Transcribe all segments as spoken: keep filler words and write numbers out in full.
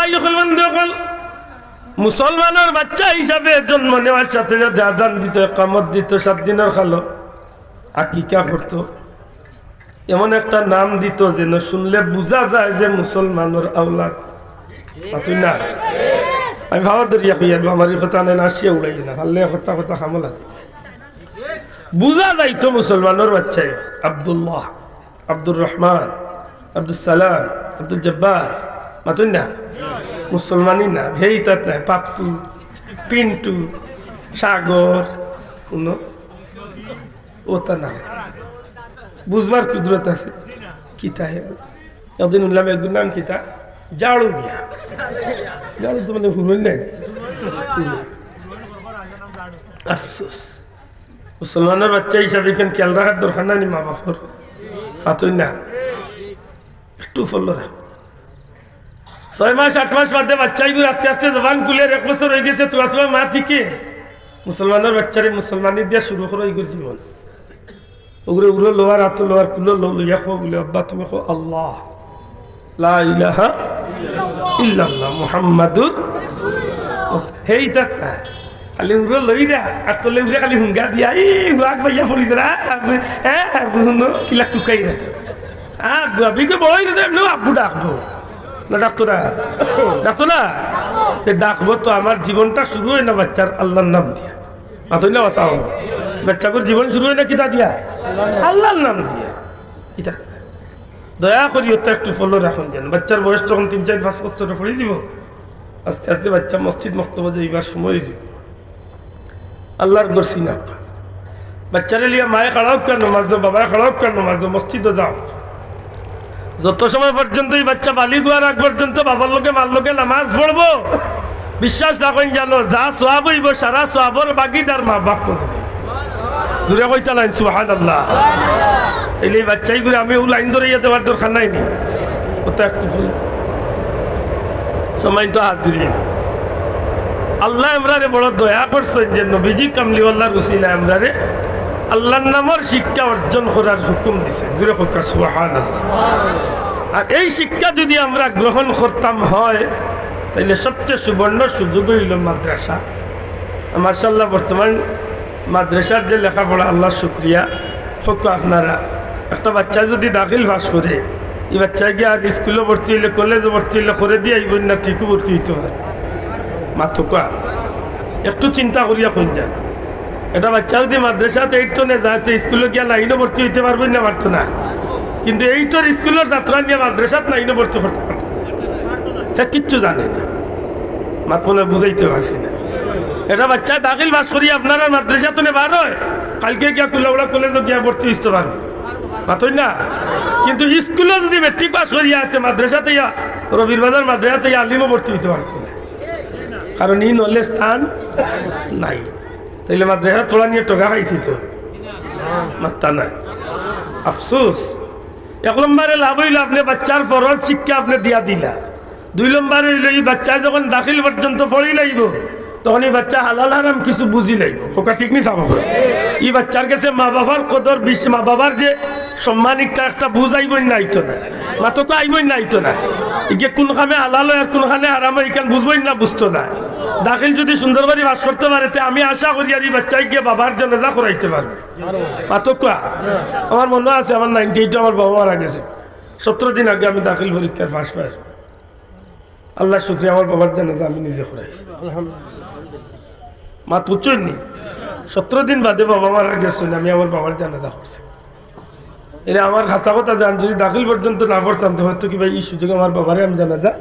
এই অকল বন্ধু অকল, মুসলমানর বাচ্চা হিসাবে জন্ম নেওয়ার সাথে সাথে আজান দিত, একামত দিত, সাত দিনর খালো আকিকা করত। এমন একটা নাম দিত যেন শুনলে বুঝা যায় যে মুসলমানর আওলাদ। মাতইন না? আমি ভাবা ধরিয়া কই আর আমার এই কথা নেই, আসিয়া উড়াই না, পারলে একটা কথা খামলা বুঝা যাইতো মুসলমানর বাচ্চায়। আব্দুল্লাহ, আব্দুর রহমান, আব্দুস সালাম, আব্দুল জব্বার, মাতইন না? মুসলমানই না, হেই তাত নাই, পাপ্পু, পিন্টু, সাগর, কোনো ওতা না। বুঝবার কুদরত আছে। কিতা হে? একদিন শুনলাম এগুর নাম কিতা? জাড়ু মিয়া। জাড়ু তো মানে হুরুন নাই। আফসোস। মুসলমানর বাচ্চা হিসাবে এখান খেয়াল রাখার দরকার নাই নি মা বাপর? মাতইন না? একটু ফলো রাখ। ছয় মাস, আট মাস বাদে বাচ্চা ইগুর আস্তে আস্তে জবান খুলের, এক বছর অই গেছে, তুরা তুরা মা থেকে মুসলমানর বাচ্চারে মুসলমানি দিয়া শুরু করো ইগুর জীবন। ওগুরে উড়ো লওয়ার, আতো লওয়ার, কুলো লও, লইয়া কও বুলে, "আব্বা, তুমি কও আল্লাহ, লা ইলাহা ইল্লাল্লাহ মুহাম্মাদুর।" হেই তাত না। খালি উড়ো লইরা, আর তলে উড়ে খালি হুঙ্গা দিয়া, "এই, হুয়াক ভাইয়া ফড়ি ধরা, আ, আ, হুনো, কিলা টুকাই না তো।" আ, আব্বু, আব্বু, কে বড় হইলে তো এমনিও আব্বু ডাকবো। না ডাকতো না? ডাকতো না? তে ডাকবো তো, আমার জীবনটা শুরু হয় না বাচ্চার আল্লাহর নাম দিয়া। মাতইন না বাঁচাও। বাচ্চাগুর জীবন শুরু হয় না কিতা দিয়া? আল্লাহর নাম দিয়া। ইতা দয়া করি ওটা একটু ফলো রাখুন যেন। বাচ্চার বয়স যখন তিন, চার, পাঁচ বছর পড়ে দিব, আস্তে আস্তে বাচ্চা মসজিদ মক্তবে যাইবার সময় হইব। আল্লাহর ঘর চিনা। বাচ্চারে লিয়া মায়ে খাড়া হউক্কা নমাজো, বাবায় খাড়া হউক্কা নমাজো, মসজিদো যাও। যত সময় পর্যন্ত এই বাচ্চা বালিগ হওয়ার আগ পর্যন্ত বাবার লগে মার লগে নামাজ পড়বো, বিশ্বাস রাখইন জানো, যা সওয়াব হইব, সারা সওয়াবর ভাগিদার মা বাপ করে যায়। জোরে কইতা নাইন, সুবহানাল্লাহ। তাইলে এই বাচ্চাই করে আমি ও লাইন ধরাইয়া দেওয়ার দরকার নাই নি? ওটা একটু শুনি। সম্মানিত হাজিরিন, আল্লাহ আমরারে বড় দয়া করছেন যে নবীজি কামলিওয়ালার উসিলায় আমরারে আল্লাহর নামর শিক্ষা অর্জন করার হুকুম দিছে। জোরে কউক্কা, সুবহানাল্লাহ। আর এই শিক্ষা যদি আমরা গ্রহণ করতাম হয়, তাইলে সবচেয়ে সুবর্ণ সুযোগ হইল মাদ্রাসা। মাশাআল্লাহ, বর্তমান মাদ্রাসার যে লেখাপড়া, আল্লাহর শুকরিয়া। কউক্কা আপনারা, একটা বাচ্চা যদি দাখিল পাস করে, এই বাচ্চা গিয়া আর স্কুলো ভর্তি হইলে, কলেজো ভর্তি হইলে করে দিয়া আইব না, ঠিকও ভর্তি হইতে পারে। মাতউক্কা, একটু চিন্তা করিয়া কইন যান। এটা বাচ্চা যদি মাদ্রাসাত এইট টনে যায়, তো স্কুলো গিয়া নাইনও ভর্তি হইতে পারবো না, পারতো না। কিন্তু এইটর স্কুলর ছাত্র নিয়া মাদ্রাসাত নাইনও ভর্তি করতে পারতো না। হে কিচ্ছু জানে না। মাত মনে হয় বুঝাইতে পারছি না। এটা বাচ্চা দাখিল পাস করি আপনারা মাদ্রাসা তো বার হয়, কালকে গিয়া কুলাউড়া কলেজো গিয়া ভর্তি হইতে পারবো। মাতইন না? কিন্তু স্কুলো যদি মেট্রিক পাস করিয়া আছে মাদ্রাসাতে ইয়া, রবির বাজার মাদ্রাসাতে ইয়া আলিমও ভর্তি হইতে পারতো না, কারণ এই নলেজ তান নাই। তাইলে মাদ্রাসা থোড়া নিয়ে টোকা খাইছি তো, মাত্তা নাই। আফসোস। এক নম্বরে লাভ হইল আপনি বাচ্চার ফরজ শিক্ষা আপনি দিয়া দিলা। দুই নম্বরে হইল এই বাচ্চা যখন দাখিল পর্যন্ত পড়ি লাইব, তখন এই বাচ্চা হালাল হারাম কিছু বুঝি লাইব। কউক্কা ঠিক নি সাব? এই বাচ্চার কাছে মা বাবার কদর, বিশ-, মা বাবার যে সম্মানিকটা একটা বুঝ আইবই না আইতো না। মাতউক্কা আইবই না আইতো না। ইগে কোন কামে হালাল হয় আর কোন কামে হারাম হয়, ইখান বুঝবই না, বুঝতো না। দাখিল যদি সুন্দর করি পাস করতে পারে, তে আমি আশা করি আর এই বাচ্চা গিয়া বাবার জানাজা করাইতে পারবে। মাতউক্কা। আমার মনে আছে, আমার নাইনটি এইটে আমার বাবা মারা গেছে। সতেরো দিন আগে আমি দাখিল পরীক্ষার ফার্স্ট ফার্স্ট। আল্লাহর শুকরিয়া, আমার বাবার জানাজা আমি নিজে করাইছি। আলহামদুলিল্লাহ। মাত বুঝছইন নি? সতেরো দিন বাদে বাবা মারা গেছেন, আমি আমার বাবার জানাজা করছি। এরে আমার খাসা কথা জান, যদি দাখিল পর্যন্ত না পড়তাম, তো হয়তো কি ভাই এই সুযোগে আমার বাবারে আমি জানাজা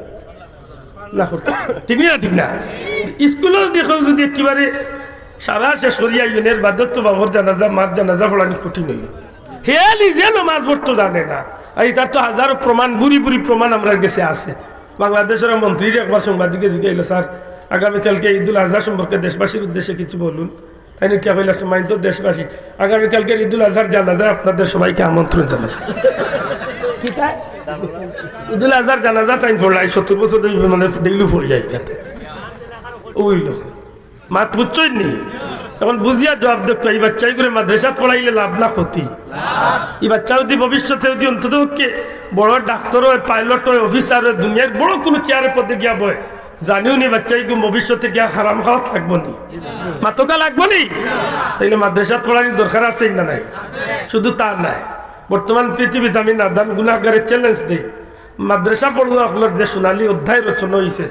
না করতাম। ঠিক না? ঠিক না? স্কুলো দেখো যদি একেবারে সারা শেষ করিয়া ইউনের বাদত তো বাবার জানাজা, মার জানাজা পড়ানি কঠিন হইল। হে নিজে নমাজ পড়তো জানে না। আর এটার তো হাজারো প্রমাণ, বুড়ি বুড়ি প্রমাণ আমরার গেছে আছে। বাংলাদেশর মন্ত্রীরে একবার সাংবাদিকে জিজ্ঞাইল, "স্যার, আগামীকালকে ঈদুল আজহা সম্পর্কে দেশবাসীর উদ্দেশ্যে কিছু বলুন।" তাইন ইটা কইলা, "সম্মানিত দেশবাসী, আগামীকালকের ঈদুল আজহার জানাজায় আপনাদের সবাইকে আমন্ত্রণ জানাই।" কিতা? ঈদুল আজহার জানাজা তাইন পড়লা, এই সত্তর বছর ধরি মানে ডেইলি পড়ি যায় যাতে। ওই লোক। মাত বুঝছইন নি? এখন বুঝিয়া জবাব দেউক্কা, ই বাচ্চাইগুরে মাদ্রাসাত পড়াইলে লাভ না ক্ষতি? ই বাচ্চা যদি ভবিষ্যতে যদি অন্তত পক্ষে বড় ডাক্তার অয়, পাইলট অয়, অফিসার অয়, দুনিয়ার বড় কুনু চেয়ারে পদে গিয়া বয়, জানিও নি বাচ্চাইগু ভবিষ্যতে গিয়া হারাম খাওয়াত লাগবো নি? মাতকা লাগবো নি? তাইলে মাদ্রাসাত পড়ানির দরকার আছে না নাই? শুধু তার নাই, বর্তমান পৃথিবীত আমি নাদান গুনাহগারে চ্যালেঞ্জ দেই, মাদ্রাসা পড়ুয়া অকলর যে সোনালী অধ্যায় রচনা অইছে,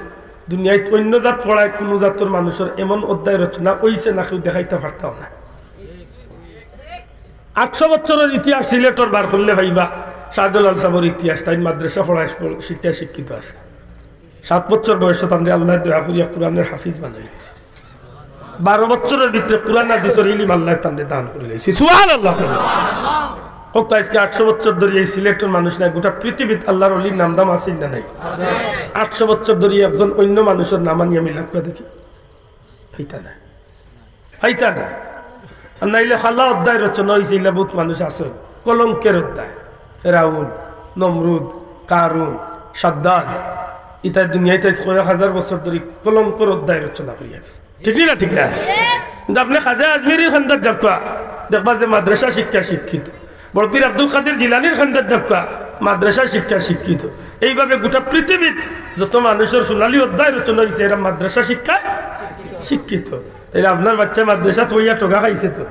দুনিয়াত অইন্য জাত পড়ায় কুনু জাতর মানুষর এমন অধ্যায় রচনা অইছে না, কেউ দেখাইতা পারতাও না। আটশো বছরর ইতিহাস সিলেটর বার করলে পাইবা, শাহজালাল সাবর ইতিহাস, তাইন মাদ্রাসা পড়ায় শিক্ষায় শিক্ষিত আছে। সাত বছর বয়সো তানরে আল্লায় দয়া করিয়া কুরআনর হাফিজ বানাই দিছে। বারো বছরর ভিতরে কুরআন হাদিসর ইলিম আল্লায় তানরে দান করিলাইছে। সুবহানাল্লাহ। কউক্কা, আইজকে আটশো বছর ধরি এই সিলেটর মানুষ নায়, গোটা পৃথিবীত আল্লার অলির নামদাম আছে না নাই? আটশো বছর ধরি একজন অইন্য মানুষর নাম আনিয়া মিলাউক্কা দেখি, পাইতা নায়, পাইতা নায়। আর নাইলে কালা অধ্যায় রচনা অইছে, ইলা বউত মানুষ আছে, কলঙ্কের অধ্যায়। ফেরাউন, নমরুদ, কারুন, সাদ্দাদ, ইতায় দুনিয়াইত আইজ কয়েক হাজার বছর ধরি কলঙ্কর অধ্যায় রচনা করিয়া গেছে। ঠিক নি না? ঠিক না? কিন্তু আপনে খাজা আজমিরির খান্দাত যাউক্কা, দেখবা যে মাদ্রাসা শিক্ষা শিক্ষিত। বড় পীর আব্দুল কাদের জিলানীর খান্দাত যাউক্কা, মাদ্রাসা শিক্ষা শিক্ষিত। এইভাবে গোটা পৃথিবীত যত মানুষর সোনালী অধ্যায় রচনা অইছে, এরা মাদ্রাসা শিক্ষায় শিক্ষিত। তাইলে আপনার বাচ্চা মাদ্রাসাত পড়িয়া ঠগা খাইছে তো?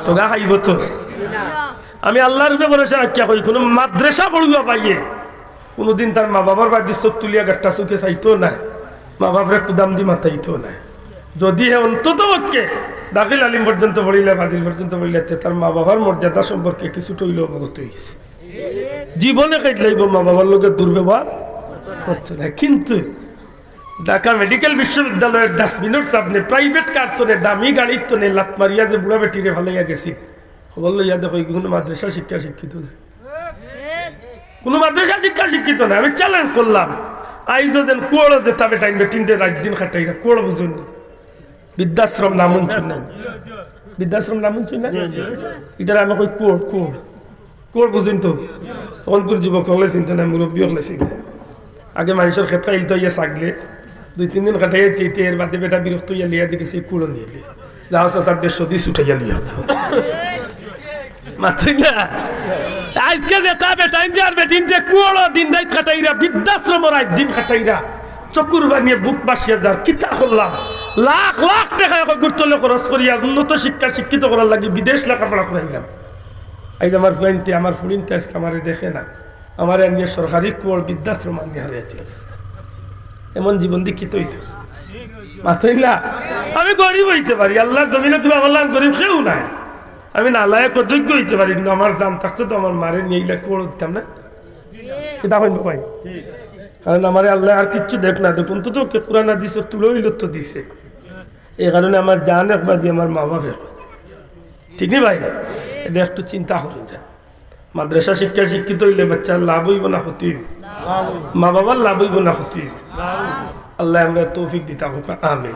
ঠগা খাইবো তো? আমি আল্লার উপরে ভরসা রাখিয়া কই, কুনু মাদ্রাসা পড়ুয়া পাইয়ে কুনুদিন তার মা বাবার বায়দি চউখ তুলিয়া গাট্টা চউখে চাইতো নায়, মা বাপরে কুদাম দি মাতাইতো নায়। যদি হে অন্তত পক্ষে দাখিল আলিম পর্যন্ত পড়িলে, ফাজিল পর্যন্ত পড়িলে, তে তার মা বাবার মর্যাদা সম্পর্কে কিছুটা অইলেও অবগত অইগেছে। জীবনে কেটলাইবো মা বাবার লগে দুর্ব্যবহার করতো নায়। কিন্তু ঢাকা মেডিকেল বিশ্ববিদ্যালয়র ডাস্টবিনর সামনে, প্রাইভেট কার তনে, দামি গাড়ির তনে লাত মারিয়া যে বুড়া বেটিরে ফালাইয়া গেছে, খবর লইয়া দেখো, ইগু কুনু মাদ্রাসা শিক্ষা শিক্ষিত নায়। কুনু মাদ্রাসা শিক্ষা শিক্ষিত নায়। আমি চ্যালেঞ্জ করলাম, আইজও যেন কুয়াড়ো যেতা বেটাইন বেটিন্তে রাইত দিন খাটাইরা, কুয়াড়ো বুঝইন নি? বৃদ্ধাশ্রম নাম হুনছইন না? বৃদ্ধাশ্রম নাম হুনছইন না? ইটারে আমি কই কুয়াড়, কুয়াড়। কুয়াড় বুঝইন তো? অখন কুন যুবক অকলে চিনতো না, মুরব্বি অকলে চিনতো। আগে মানষর খেত খাইলতো ইয়া ছাগলে, দুই তিন দিন খাটাইয়া ইতে ইতে এর বাদে বেটা বিরক্ত অইয়া লইয়া দেখে সে কুয়াড়ো নিয়া লিছে। যাও চাচা, দেড়শো দিস উঠাইয়া লিয়া। মাতইন না? আইজকে যেতা বেটাইন্তে আর বেটিন্তে কুয়াড়ো দিন রাইত খাটাইরা, বৃদ্ধাশ্রমো রাইত দিন খাটাইরা, চকুর পানিয়ে বুক ভাসিয়া যার। কিতা করলাম? লাখ লাখ টেকা এক গুরুত্বলে খরচ করিয়া উন্নত শিক্ষা শিক্ষিত করার লাগি বিদেশ লেখাপড়া করাইলাম। আইজ আমার ফুয়াইন্তে, আমার ফুড়িন্তে আইজকে আমারে দেখে না, আমারে আনিয়া সরকারি কুয়াড় বৃদ্ধাশ্রম আনিয়া হারাইয়া দিছে। এমন জীবন দি কিতা অইতো? মাতইন না? আমি গরিব অইতে পারি, আল্লার জমিনো কিবা আমার লাখান গরিব কেউ নাই। আমি নালায়েক অযোগ্য অইতে পারি, কিন্তু আমার জান থাকতে তো আমার মারে নিয়া ইলা কুয়াড়ো দিতাম না। কিতা কইন ভাই? কারণ আমারে আল্লায় আর কিচ্ছু দেউক না দেউক, অন্তত কে কুরআন হাদিসর তুলো অইলো তো দিছে। এই কারণে আমার জান এক বাদে আমার মা বাপ এক। ঠিক নি ভাই? এটা একটু চিন্তা করইন। মাদ্রাসা শিক্ষা শিক্ষিত অইলে বাচ্চার লাভ অইবো না ক্ষতি অইবো? মা বাবার লাভ অইবো না ক্ষতি অইবো? আল্লায় আমরারে তৌফিক দিতা হউক, আমিন।